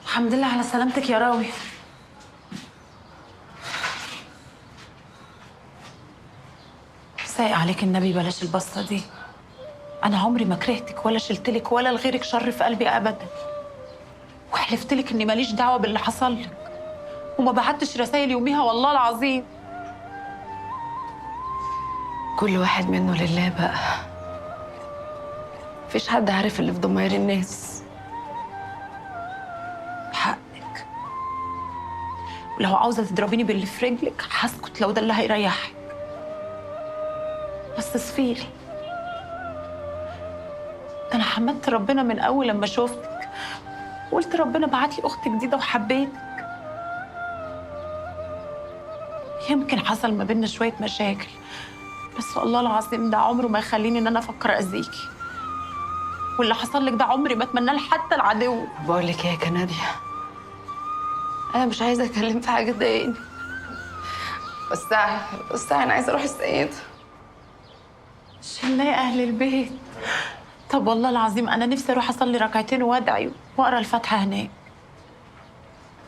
الحمد لله على سلامتك يا راوي. سايق عليك النبي بلاش البصة دي. أنا عمري ما كرهتك ولا شلتلك ولا لغيرك شر في قلبي أبدا، وحلفتلك إني ماليش دعوة باللي حصل لك، وما بعتش رسايل يوميها والله العظيم. كل واحد منه لله بقى، مفيش حد عارف اللي في ضمير الناس. حقك، ولو عاوزة تضربيني باللي في رجلك هسكت لو ده اللي هيريحك، بس صفيلي. ده أنا حمدت ربنا من أول لما شفتك، وقلت ربنا بعت لي أخت جديدة وحبيتك. يمكن حصل ما بيننا شوية مشاكل، بس والله العظيم ده عمره ما يخليني إن أنا أفكر أذيكي. واللي حصل لك ده عمري ما أتمناه لحتى العدو. بقول لك إيه يا كنادية، أنا مش عايزة أتكلم في حاجة تضايقني، بس أنا عايزة أروح السيد. شلنا يا أهل البيت. طب والله العظيم أنا نفسي أروح أصلي ركعتين وأدعي وأقرأ الفاتحة هناك.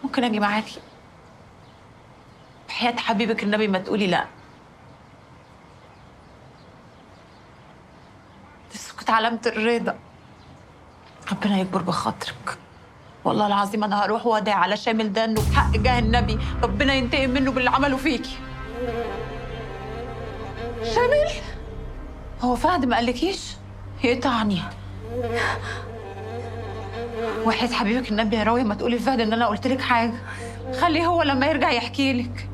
ممكن أجي معاكي؟ بحياة حبيبك النبي ما تقولي لأ. تسكت علامة الرضا. ربنا يكبر بخاطرك. والله العظيم أنا هروح وأدعي على شامل ده إنه بحق جاه النبي ربنا ينتقم منه باللي عمله فيكي. شامل؟ هو فهد ما قالكيش؟ يقطعني. وحياة حبيبك النبي يا راوية ما تقولي لفهد إن أنا قلت لك حاجة. خليه هو لما يرجع يحكي لك.